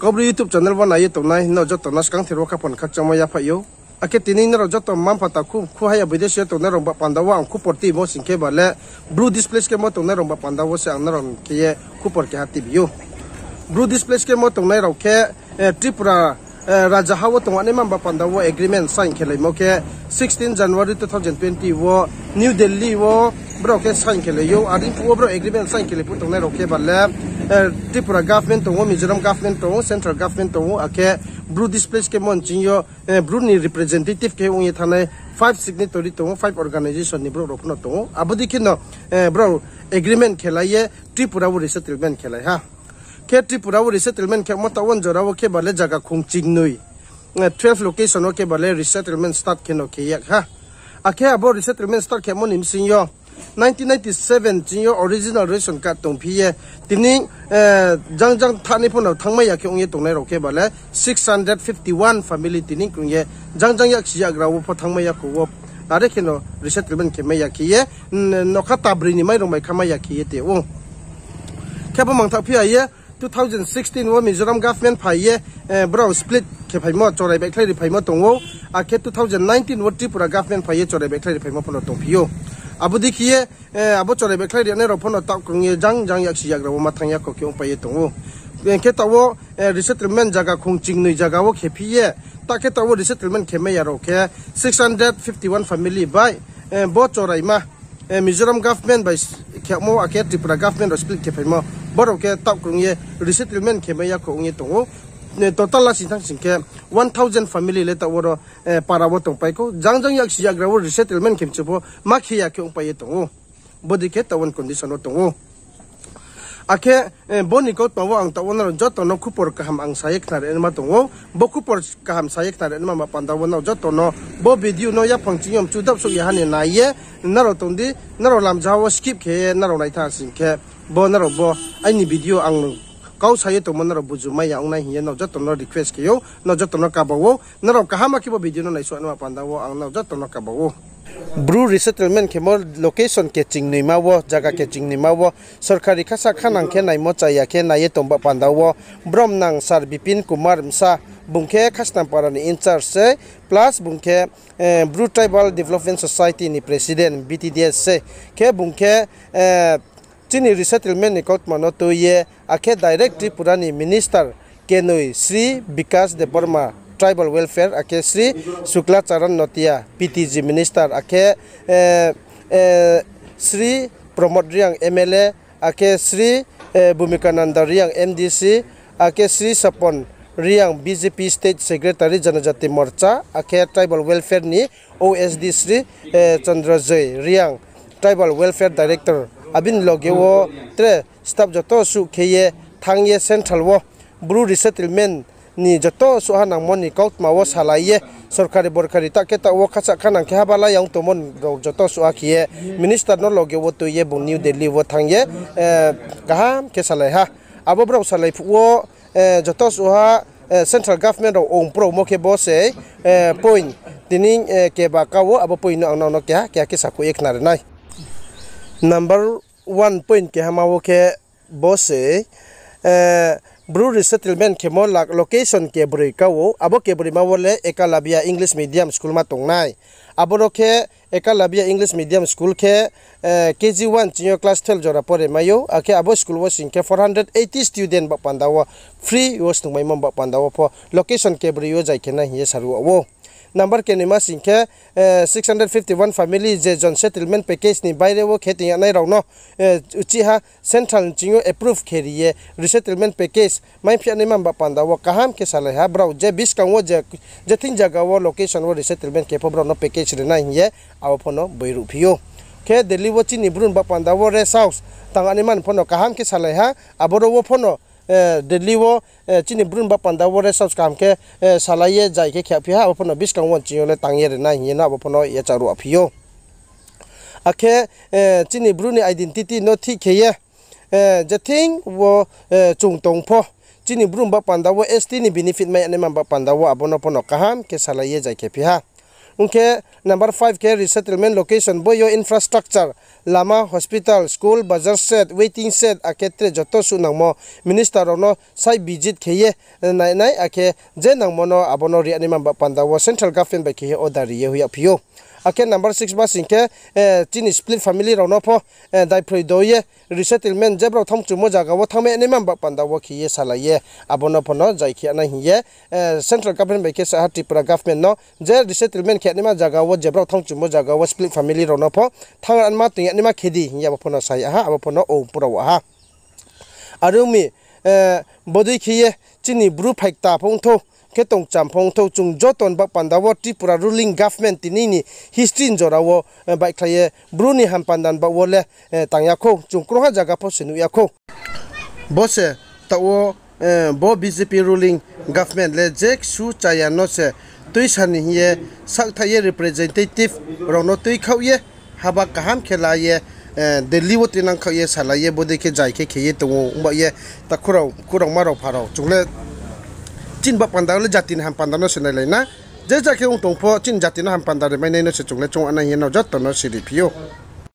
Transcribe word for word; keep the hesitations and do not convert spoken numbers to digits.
Kaubru YouTube channel wo nai ye tongnai nrao joto no skangther wo khaphang khakchangmo yaphaih ou. Akhe tini nrao joto mma-mpha takhu khu haya bidesi yo tongnai rao ba panda wo ang khupor timo sing khe ba le, Bru displaced camp wo tongnai rao ba panda wo se ang nrao khe ye khupor keha tibi ou. Bru displaced camp wo tongnai rao khe, Tripura rajaha wo tongnaima ba panda wo agreement sign khelaimo khe sixteen January two thousand twenty wo New Delhi wo brao khe sign khelai ou. Are phuh wo brao agreement sign khelai phuh tongnai rao khe ba le, Tripura government tong ou, Mizoram government tong ou, central government tong ou, akhe Bru displaced camp wo nching yo Bru ni representative khe ong ye thanngnai five signatory tong ou, five organization ni brouh rao pho no tong ou. Abo dei khe no brao agreement khelai ye Tripura wo resettlement khelai ha. Khe Tripura wo resettlement khemo taoh wo jora wo khe ba le zaga khong chingnoi, twelve location wo khe ba le resettlement start khe no khe yak ha. Akhe abo resettlement start khemo ni bsing yo nineteen ninety-seven ching yo original ration card tongphi ye, tini jang jang thanai pho no thanngmai ya khe ong ye tongnai rao khe ba le six hundred fifty one family tini krung ye jang jang yaksi yagra wo pho thanngmai ya khou wo. Are khe no resettlement khe mai ya khe ye, nokha tabroi ni mairung mai kha mai ya khe ye te ou. Khe bo mangthaoh phi ya ye two thousand sixteen wo Mizoram government phai ye, brao split khe phaimo, chorai baihkhlai ri phaimo tong ou. Akhe two thousand nineteen wo Tripura government phai ye chorai baihkhlai ri phaimo pho no tongphi ou. Abo dei khe ye, abo chorai baihkhlai ri nai rao pho no taoh krung ye jang jang yaksi yagra wo ma thanng ya khou khe ongpai ye tong ou. Khe taoh wo resettlement zaga khong chingnoi zaga wo khephi ye, ta khe taoh wo resettlement khe mai ya rao khe six hundred fifty one family bai, bo choraima, Mizoram government bai khemo akhe Tripura government rao split khe phaimo, brao khe taoh krung ye resettlement khe mai ya khou ong ye tong ou. Total lasing thanng sing khe one thousand family le taoh wo ro para wo tongpai khou. Jang jang yaksi yagra wo resettlement khe mchu pho ma khe ya khe ongpai ye tong ou. Bo dei khe taoh wo condition wo tong ou. Akhe bo ni kautma wo ang taoh wo nrao joto no khupor kaham ang sa ye khnari naima tong ou. Bo khupor kaham sa ye khnari naima ba panda wo nrao joto no bo video no yaphang ching yo mchu dap souh ya ha ni nai ye, nrao tong di, nrao lamjaha wo skip khe ye nrao naitha sing khe, bo nrao bo aini video ang kau sa ye tongmo nrao buju mai ya ong nai hing ye nrao joto no request khe ou, nrao joto no kaba ou. Nrao kaham khe bo video no naisuh naima panda wo ang nrao joto no kaba ou. Bru resettlement khemo location khe chingnoima wo, zaga khe chingnoima wo, sorkari khasa khanang khe naimo cha ya khe nai ye tong ba panda wo, bromnang Sir Bipin Kumar Msa, bung khe Khasnampara ni in-charge sei, plus bung khe Bru Tribal Development Society ni president, B T D S sei, khe bung khe chini resettlement ni kautma no tui ye, akhe direct Tripura ni minister kenoi Shri Bikash Debbarma, tribal welfare, akhe Shri Shukla Charan Notia, P T G minister, akhe Shri Pramod Reang, M L A, akhe Shri Bhumikananda Reang, M D C, akhe Shri Sapon Reang, B J P state secretary, Janajati Morcha, akhe tribal welfare ni O S D Shri Chandrajoy Reang, tribal welfare director, abini loge wo tre staff joto suh khe ye thanng ye central wo Bru resettlement ni joto suh ha nangmo ni kautma wo salai ye, sorkari borkari ta khe taoh wo khasa khanang khe haba la ya ong tongmo rao joto suh ha khe ye minister no loge wo tui ye bung New Delhi wo thanng ye kaham khe salai ha. Abo brao salai phuh wo joto suh ha central government rao ong promo khe bo se point tini keba ka wo abo point no ang nrao no keha keha khe sakhouh ye khnari nai. Number one point kehama wo khe bo se Bru resettlement khemo location kebroi ka ou, abo kebroi ma wo le Ekalabia English Medium School ma tongnai. Aboro khe Ekalabia English Medium School khe K G one ching yo class twelve jora pore mai ou, akhe abo school wo sing khe four hundred eighty student ba panda wo free wo snungmaimo ba panda wo pho location kebroi wo zai khe nai hing ye saruh ou. Number kenoima sing khe six hundred fifty one family je jon settlement package ni baire wo khe tong ya nai rao no uchih ha central ni ching yo approve khe ri ye resettlement package maiphi ya naima ba panda wo kaham khe salai ha. Brao je buskang wo je thing zaga wo location wo resettlement khe pho brao no package ri nai hing ye abo pho no boi ruhphi ou. Khe Delhi wo chini Bru ni ba panda wo rest house tang ya naima pho no kaham khe salai ha. Aboro wo pho no Delhi wo chini Bru ni ba panda wo rest house kaham khe salai ye zai khe kheaphi ha, abo pho no buskang wo ching yo le tang ye ri nai hing ye no abo pho no yacharuh phi ou. Akhe chini Bru ni identity no thik khe ye je thing wo chung tong pho, chini Bru ni ba panda wo S T ni benefit mai ya naima ba panda wo abo no pho no kaham khe salai ye zai khe phi ha. Ong khe number five khe resettlement location, bo yo infrastructure, lama, hospital, school, bazar shed, waiting shed, akhe tre joto suh nangmo minister rao no site visit khe ye nai nai, akhe je nangmo no abo no ri ya naima ba panda wo central government bai khe ye order ri ye hoih yagphi ou. Akhe number six ba sing khe, chini split family rao no pho daiphroi do ye resettlement je brao thanng mchumo zaga wo thanngmai naima ba panda wo khe ye salai ye abo no pho no zai khe nai hing ye central government bai khe sa ha Tripura government no je resettlement khe naima zaga wo je brao thanng mchumo zaga wo split family rao no pho thanng ya naima toing ya naima khe di hing ye abo pho no sa ya ha, abo pho no ong pura wa ha. Are ong mi, bodei khe ye chini Bru phaikta pho ongthou, khe tongcham pho ongthou, chung joto ni ba panda wo Tripura ruling government tini ni history ni jora wo baihkhlai ye Bru ni hampanda ni ba wo le tang ya khou, chung krungha zaga pho se nuh ya khou. Bo se taoh wo bo B J P ruling government le je ksu chaya no se tuisa ni hing ye sakthaih ye representative rao no tuikhaoh ye haba kaham khe la ye Delhi wo tuinang khaoh ye salai ye bodei khe zai khe khe ye tong ou. Ongba ye takhu rao, khurangma rao, pha rao, chung le chini ba panda le jati ni hampanda no se nailai na. Je ja khe ong tong pho chini jati no hampanda rimai nai no se chung le choung nai hing ye no joto no siri phi ou.